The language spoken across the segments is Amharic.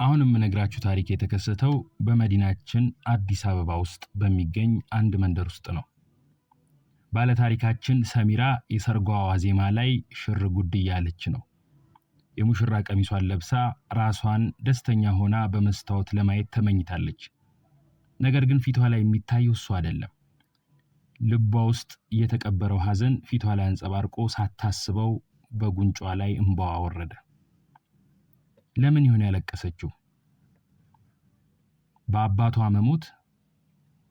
አሁን የምነግራችሁ ታሪክ የተከሰተው በመዲናችን አዲስ አበባ ውስጥ በሚገኝ አንድ መንደር ውስጥ ነው። ባለታሪካችን ሰሚራ የሰርጓ ዋዜማ ላይ ሽር ጉድ እያለች ነው። የሙሽራ ቀሚሷን ለብሳ ራሷን ደስተኛ ሆና በመስታወት ለማየት ተመኝታለች። ነገር ግን ፊቷ ላይ የሚታየው እሱ አይደለም። ልቧ ውስጥ የተቀበረው ሐዘን ፊቷ ላይ አንጸባርቆ ሳታስበው በጉንጯ ላይ እንባዋ ወረደ። ለምን ይሆን ያለቀሰችው? በአባቷ መሞት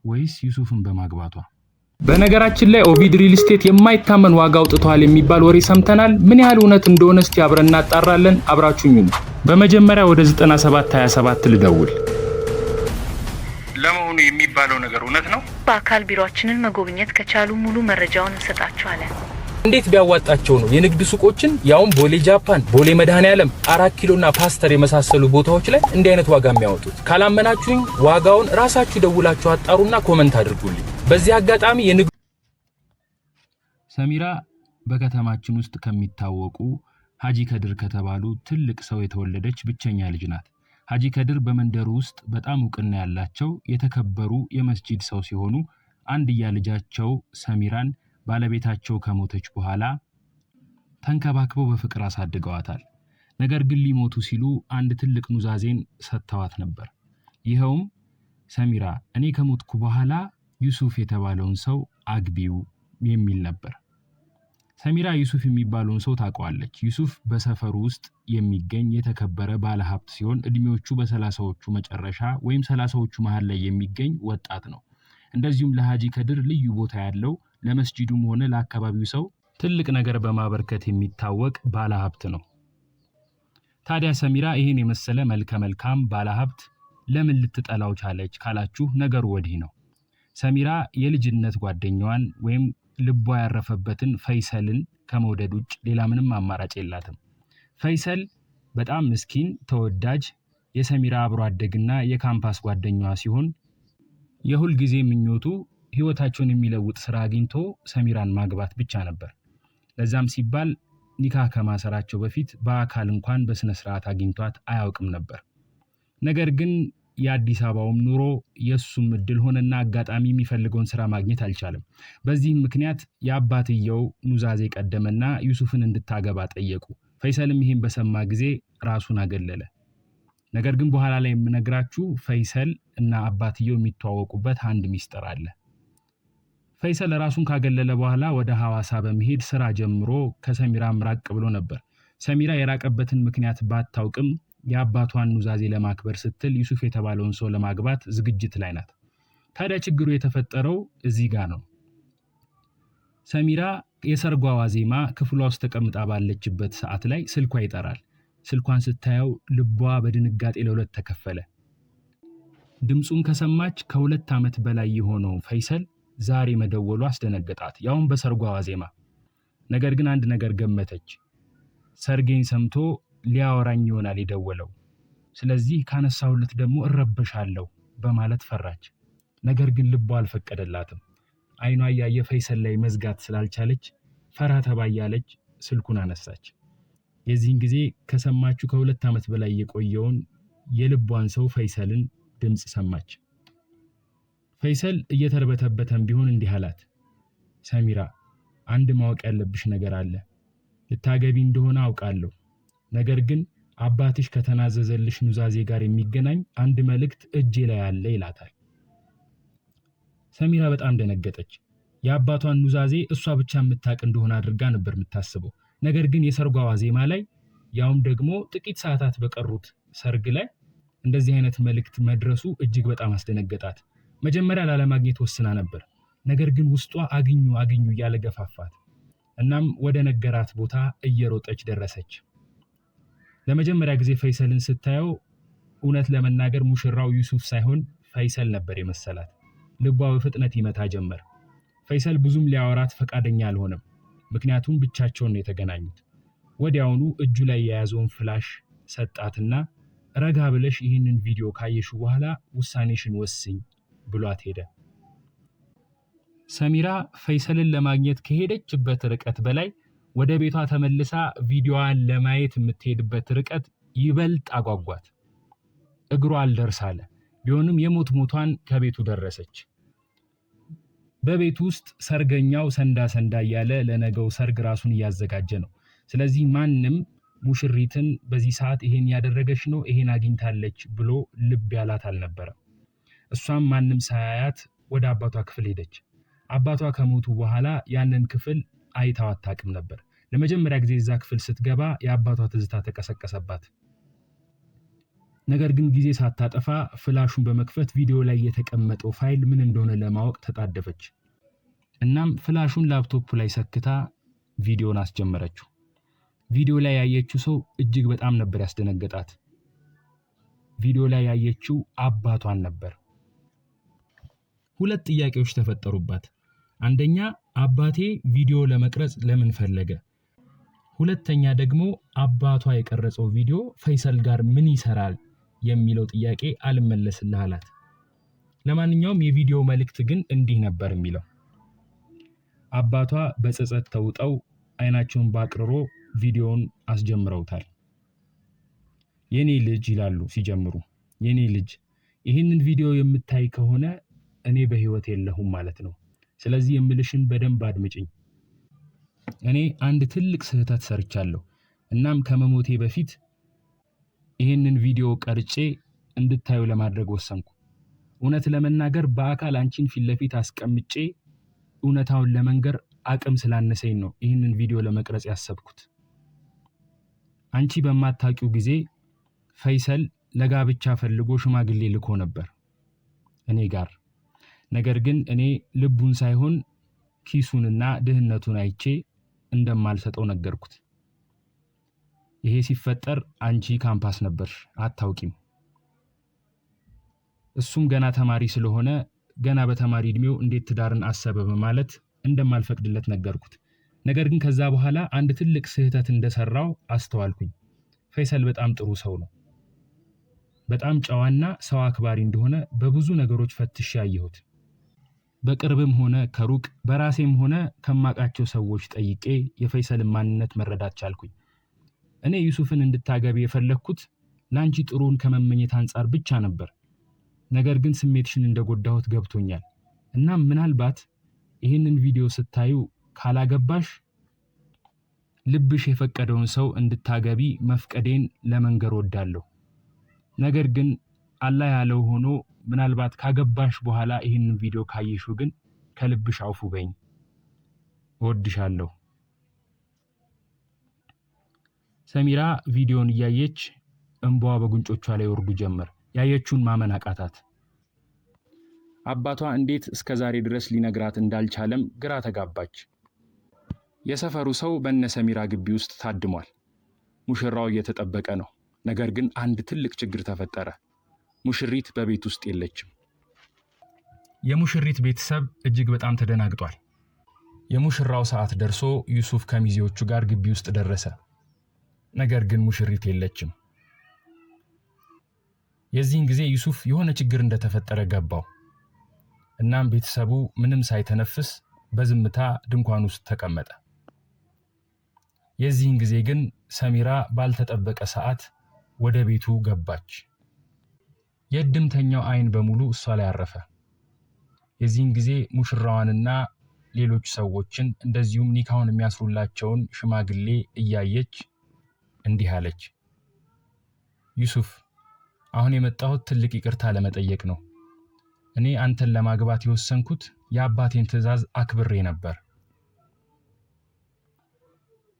ወይስ ዩሱፍን በማግባቷ? በነገራችን ላይ ኦቪድ ሪል ስቴት የማይታመን ዋጋ አውጥተዋል የሚባል ወሬ ሰምተናል። ምን ያህል እውነት እንደሆነ እስቲ አብረን እናጣራለን። አብራችሁኝ ነው። በመጀመሪያ ወደ 9727 ልደውል። ለመሆኑ የሚባለው ነገር እውነት ነው? በአካል ቢሮአችንን መጎብኘት ከቻሉ ሙሉ መረጃውን እንሰጣችኋለን። እንዴት ቢያዋጣቸው ነው የንግድ ሱቆችን ያውም ቦሌ ጃፓን፣ ቦሌ መድኃኔዓለም፣ 4 ኪሎና ፓስተር የመሳሰሉ ቦታዎች ላይ እንዲህ አይነት ዋጋ የሚያወጡት? ካላመናችሁኝ ዋጋውን ራሳችሁ ደውላችሁ አጣሩና comment አድርጉልኝ። በዚህ አጋጣሚ የንግድ ሰሚራ በከተማችን ውስጥ ከሚታወቁ ሀጂ ከድር ከተባሉ ትልቅ ሰው የተወለደች ብቸኛ ልጅ ናት። ሀጂ ከድር በመንደሩ ውስጥ በጣም እውቅና ያላቸው የተከበሩ የመስጂድ ሰው ሲሆኑ አንድያ ልጃቸው ሰሚራን ባለቤታቸው ከሞተች በኋላ ተንከባክበው በፍቅር አሳድገዋታል። ነገር ግን ሊሞቱ ሲሉ አንድ ትልቅ ኑዛዜን ሰጥተዋት ነበር። ይኸውም ሰሚራ፣ እኔ ከሞትኩ በኋላ ዩሱፍ የተባለውን ሰው አግቢው የሚል ነበር። ሰሚራ ዩሱፍ የሚባለውን ሰው ታውቀዋለች። ዩሱፍ በሰፈሩ ውስጥ የሚገኝ የተከበረ ባለሀብት ሲሆን እድሜዎቹ በ30ዎቹ መጨረሻ ወይም 30ዎቹ መሃል ላይ የሚገኝ ወጣት ነው። እንደዚሁም ለሀጂ ከድር ልዩ ቦታ ያለው፣ ለመስጂዱም ሆነ ለአካባቢው ሰው ትልቅ ነገር በማበርከት የሚታወቅ ባለሀብት ነው። ታዲያ ሰሚራ ይህን የመሰለ መልከ መልካም ባለሀብት ለምን ልትጠላው ቻለች ካላችሁ ነገሩ ወዲህ ነው። ሰሚራ የልጅነት ጓደኛዋን ወይም ልቧ ያረፈበትን ፈይሰልን ከመውደድ ውጭ ሌላ ምንም አማራጭ የላትም። ፈይሰል በጣም ምስኪን፣ ተወዳጅ፣ የሰሚራ አብሮ አደግና የካምፓስ ጓደኛዋ ሲሆን የሁል ጊዜ ምኞቱ ህይወታቸውን የሚለውጥ ስራ አግኝቶ ሰሚራን ማግባት ብቻ ነበር። ለዛም ሲባል ኒካህ ከማሰራቸው በፊት በአካል እንኳን በስነ ስርዓት አግኝቷት አያውቅም ነበር። ነገር ግን የአዲስ አበባውም ኑሮ የእሱም እድል ሆነና አጋጣሚ የሚፈልገውን ስራ ማግኘት አልቻለም። በዚህም ምክንያት የአባትየው ኑዛዜ ቀደመና ዩሱፍን እንድታገባ ጠየቁ። ፈይሰልም ይህን በሰማ ጊዜ ራሱን አገለለ። ነገር ግን በኋላ ላይ የምነግራችሁ ፈይሰል እና አባትየው የሚተዋወቁበት አንድ ሚስጥር አለ። ፈይሰል ራሱን ካገለለ በኋላ ወደ ሐዋሳ በመሄድ ስራ ጀምሮ ከሰሚራም ራቅ ብሎ ነበር። ሰሚራ የራቀበትን ምክንያት ባታውቅም የአባቷን ኑዛዜ ለማክበር ስትል ዩሱፍ የተባለውን ሰው ለማግባት ዝግጅት ላይ ናት። ታዲያ ችግሩ የተፈጠረው እዚህ ጋር ነው። ሰሚራ የሰርጓ ዋዜማ ክፍሏ ውስጥ ተቀምጣ ባለችበት ሰዓት ላይ ስልኳ ይጠራል። ስልኳን ስታየው ልቧ በድንጋጤ ለሁለት ተከፈለ። ድምፁን ከሰማች ከ2 ዓመት በላይ የሆነው ፈይሰል ዛሬ መደወሉ አስደነገጣት፣ ያውም በሰርጓ ዋዜማ። ነገር ግን አንድ ነገር ገመተች። ሰርጌን ሰምቶ ሊያወራኝ ይሆናል የደወለው፣ ስለዚህ ካነሳሁለት ደግሞ እረበሻለሁ በማለት ፈራች። ነገር ግን ልቧ አልፈቀደላትም። አይኗ እያየ ፈይሰል ላይ መዝጋት ስላልቻለች ፈራ ተባ እያለች ስልኩን አነሳች። የዚህን ጊዜ ከሰማችው ከ2 ዓመት በላይ የቆየውን የልቧን ሰው ፈይሰልን ድምፅ ሰማች። ፈይሰል እየተርበተበተም ቢሆን እንዲህ አላት። ሰሚራ፣ አንድ ማወቅ ያለብሽ ነገር አለ። ልታገቢ እንደሆነ አውቃለሁ። ነገር ግን አባትሽ ከተናዘዘልሽ ኑዛዜ ጋር የሚገናኝ አንድ መልእክት እጄ ላይ አለ ይላታል። ሰሚራ በጣም ደነገጠች። የአባቷን ኑዛዜ እሷ ብቻ የምታውቅ እንደሆነ አድርጋ ነበር የምታስበው። ነገር ግን የሰርጓ ዋዜማ ላይ፣ ያውም ደግሞ ጥቂት ሰዓታት በቀሩት ሰርግ ላይ እንደዚህ አይነት መልእክት መድረሱ እጅግ በጣም አስደነገጣት። መጀመሪያ ላለማግኘት ወስና ነበር። ነገር ግን ውስጧ አግኙ አግኙ እያለ ገፋፋት። እናም ወደ ነገራት ቦታ እየሮጠች ደረሰች። ለመጀመሪያ ጊዜ ፈይሰልን ስታየው እውነት ለመናገር ሙሽራው ዩሱፍ ሳይሆን ፈይሰል ነበር የመሰላት። ልቧ በፍጥነት ይመታ ጀመር። ፈይሰል ብዙም ሊያወራት ፈቃደኛ አልሆነም። ምክንያቱም ብቻቸውን ነው የተገናኙት። ወዲያውኑ እጁ ላይ የያዘውን ፍላሽ ሰጣትና ረጋ ብለሽ ይህንን ቪዲዮ ካየሽ በኋላ ውሳኔሽን ወስኝ ብሏት ሄደ። ሰሚራ ፈይሰልን ለማግኘት ከሄደችበት ርቀት በላይ ወደ ቤቷ ተመልሳ ቪዲዮዋን ለማየት የምትሄድበት ርቀት ይበልጥ አጓጓት። እግሯ አልደርስ አለ። ቢሆንም የሞት ሞቷን ከቤቱ ደረሰች። በቤቱ ውስጥ ሰርገኛው ሰንዳ ሰንዳ እያለ ለነገው ሰርግ ራሱን እያዘጋጀ ነው። ስለዚህ ማንም ሙሽሪትን በዚህ ሰዓት ይሄን ያደረገች ነው፣ ይሄን አግኝታለች ብሎ ልብ ያላት አልነበረም። እሷም ማንም ሳያያት ወደ አባቷ ክፍል ሄደች። አባቷ ከሞቱ በኋላ ያንን ክፍል አይታው አታውቅም ነበር። ለመጀመሪያ ጊዜ እዛ ክፍል ስትገባ የአባቷ ትዝታ ተቀሰቀሰባት። ነገር ግን ጊዜ ሳታጠፋ ፍላሹን በመክፈት ቪዲዮ ላይ የተቀመጠው ፋይል ምን እንደሆነ ለማወቅ ተጣደፈች። እናም ፍላሹን ላፕቶፕ ላይ ሰክታ ቪዲዮን አስጀመረችው። ቪዲዮ ላይ ያየችው ሰው እጅግ በጣም ነበር ያስደነገጣት። ቪዲዮ ላይ ያየችው አባቷን ነበር። ሁለት ጥያቄዎች ተፈጠሩባት። አንደኛ፣ አባቴ ቪዲዮ ለመቅረጽ ለምን ፈለገ? ሁለተኛ ደግሞ አባቷ የቀረጸው ቪዲዮ ፈይሰል ጋር ምን ይሰራል የሚለው ጥያቄ አልመለስልህ አላት። ለማንኛውም የቪዲዮ መልእክት ግን እንዲህ ነበር የሚለው። አባቷ በጸጸት ተውጠው አይናቸውን ባቅርሮ ቪዲዮውን አስጀምረውታል። የኔ ልጅ ይላሉ ሲጀምሩ፣ የኔ ልጅ ይህንን ቪዲዮ የምታይ ከሆነ እኔ በህይወት የለሁም ማለት ነው። ስለዚህ የምልሽን በደንብ አድምጭኝ። እኔ አንድ ትልቅ ስህተት ሰርቻለሁ። እናም ከመሞቴ በፊት ይህንን ቪዲዮ ቀርጬ እንድታዩ ለማድረግ ወሰንኩ። እውነት ለመናገር በአካል አንቺን ፊት ለፊት አስቀምጬ እውነታውን ለመንገር አቅም ስላነሰኝ ነው ይህንን ቪዲዮ ለመቅረጽ ያሰብኩት። አንቺ በማታውቂው ጊዜ ፈይሰል ለጋብቻ ፈልጎ ሽማግሌ ልኮ ነበር እኔ ጋር። ነገር ግን እኔ ልቡን ሳይሆን ኪሱንና ድህነቱን አይቼ እንደማልሰጠው ነገርኩት። ይሄ ሲፈጠር አንቺ ካምፓስ ነበርሽ፣ አታውቂም። እሱም ገና ተማሪ ስለሆነ ገና በተማሪ እድሜው እንዴት ትዳርን አሰበ በማለት እንደማልፈቅድለት ነገርኩት። ነገር ግን ከዛ በኋላ አንድ ትልቅ ስህተት እንደሰራው አስተዋልኩኝ። ፈይሰል በጣም ጥሩ ሰው ነው። በጣም ጨዋና ሰው አክባሪ እንደሆነ በብዙ ነገሮች ፈትሼ አየሁት። በቅርብም ሆነ ከሩቅ በራሴም ሆነ ከማውቃቸው ሰዎች ጠይቄ የፈይሰልን ማንነት መረዳት ቻልኩኝ። እኔ ዩሱፍን እንድታገቢ የፈለግኩት ለአንቺ ጥሩን ከመመኘት አንጻር ብቻ ነበር። ነገር ግን ስሜትሽን እንደጎዳሁት ገብቶኛል። እናም ምናልባት ይህንን ቪዲዮ ስታዩ ካላገባሽ ልብሽ የፈቀደውን ሰው እንድታገቢ መፍቀዴን ለመንገር ወዳለሁ። ነገር ግን አላህ ያለው ሆኖ ምናልባት ካገባሽ በኋላ ይህንን ቪዲዮ ካየሽው ግን ከልብሽ አውፉ በይኝ። እወድሻለሁ። ሰሚራ ቪዲዮን እያየች እንባዋ በጉንጮቿ ላይ ወርዱ ጀመር። ያየችውን ማመን አቃታት። አባቷ እንዴት እስከ ዛሬ ድረስ ሊነግራት እንዳልቻለም ግራ ተጋባች። የሰፈሩ ሰው በነ ሰሚራ ግቢ ውስጥ ታድሟል። ሙሽራው እየተጠበቀ ነው። ነገር ግን አንድ ትልቅ ችግር ተፈጠረ። ሙሽሪት በቤት ውስጥ የለችም። የሙሽሪት ቤተሰብ እጅግ በጣም ተደናግጧል። የሙሽራው ሰዓት ደርሶ ዩሱፍ ከሚዜዎቹ ጋር ግቢ ውስጥ ደረሰ። ነገር ግን ሙሽሪት የለችም። የዚህን ጊዜ ዩሱፍ የሆነ ችግር እንደተፈጠረ ገባው። እናም ቤተሰቡ ምንም ሳይተነፍስ በዝምታ ድንኳን ውስጥ ተቀመጠ። የዚህን ጊዜ ግን ሰሚራ ባልተጠበቀ ሰዓት ወደ ቤቱ ገባች። የእድምተኛው አይን በሙሉ እሷ ላይ አረፈ። የዚህን ጊዜ ሙሽራዋንና ሌሎች ሰዎችን እንደዚሁም ኒካውን የሚያስሩላቸውን ሽማግሌ እያየች እንዲህ አለች። ዩሱፍ፣ አሁን የመጣሁት ትልቅ ይቅርታ ለመጠየቅ ነው። እኔ አንተን ለማግባት የወሰንኩት የአባቴን ትዕዛዝ አክብሬ ነበር።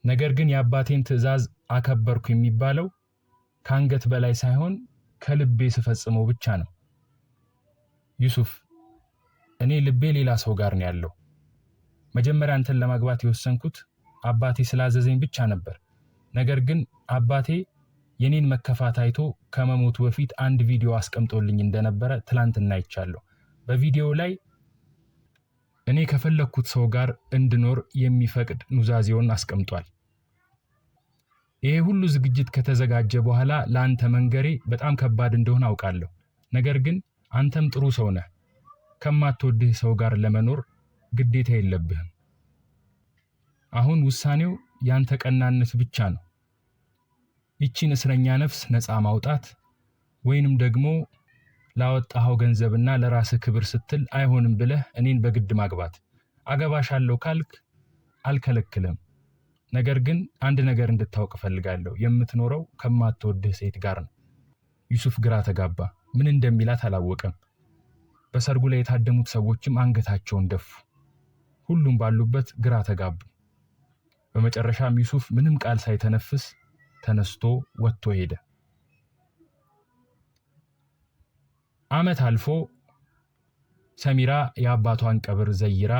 ነገር ግን የአባቴን ትዕዛዝ አከበርኩ የሚባለው ከአንገት በላይ ሳይሆን ከልቤ ስፈጽመው ብቻ ነው። ዩሱፍ፣ እኔ ልቤ ሌላ ሰው ጋር ነው ያለው። መጀመሪያ አንተን ለማግባት የወሰንኩት አባቴ ስላዘዘኝ ብቻ ነበር። ነገር ግን አባቴ የኔን መከፋት አይቶ ከመሞቱ በፊት አንድ ቪዲዮ አስቀምጦልኝ እንደነበረ ትላንትና አይቻለሁ። በቪዲዮው ላይ እኔ ከፈለግኩት ሰው ጋር እንድኖር የሚፈቅድ ኑዛዜውን አስቀምጧል። ይሄ ሁሉ ዝግጅት ከተዘጋጀ በኋላ ለአንተ መንገሬ በጣም ከባድ እንደሆነ አውቃለሁ። ነገር ግን አንተም ጥሩ ሰው ነህ። ከማትወድህ ሰው ጋር ለመኖር ግዴታ የለብህም። አሁን ውሳኔው ያንተ ቀናነት ብቻ ነው። ይቺን እስረኛ ነፍስ ነፃ ማውጣት ወይንም ደግሞ ላወጣኸው ገንዘብና ለራስህ ክብር ስትል አይሆንም ብለህ እኔን በግድ ማግባት። አገባሻለሁ ካልክ አልከለክልም። ነገር ግን አንድ ነገር እንድታውቅ እፈልጋለሁ። የምትኖረው ከማትወድህ ሴት ጋር ነው። ዩሱፍ ግራ ተጋባ። ምን እንደሚላት አላወቀም። በሰርጉ ላይ የታደሙት ሰዎችም አንገታቸውን ደፉ። ሁሉም ባሉበት ግራ ተጋቡ። በመጨረሻም ዩሱፍ ምንም ቃል ሳይተነፍስ ተነስቶ ወጥቶ ሄደ። ዓመት አልፎ ሰሚራ የአባቷን ቀብር ዘይራ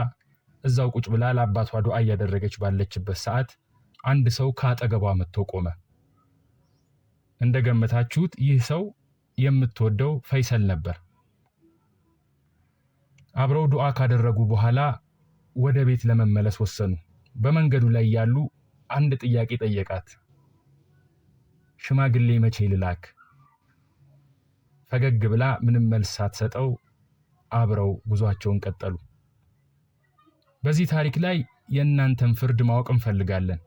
እዛው ቁጭ ብላ ለአባቷ ዱዓ እያደረገች ባለችበት ሰዓት አንድ ሰው ከአጠገቧ መጥቶ ቆመ። እንደገመታችሁት ይህ ሰው የምትወደው ፈይሰል ነበር። አብረው ዱዓ ካደረጉ በኋላ ወደ ቤት ለመመለስ ወሰኑ። በመንገዱ ላይ ያሉ አንድ ጥያቄ ጠየቃት። ሽማግሌ መቼ ልላክ? ፈገግ ብላ ምንም መልስ ሳትሰጠው አብረው ጉዟቸውን ቀጠሉ። በዚህ ታሪክ ላይ የእናንተን ፍርድ ማወቅ እንፈልጋለን።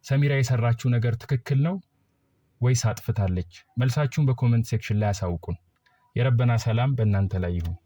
ሰሚራ የሰራችው ነገር ትክክል ነው ወይስ አጥፍታለች? መልሳችሁን በ comment section ላይ አሳውቁን። የረበና ሰላም በእናንተ ላይ ይሁን።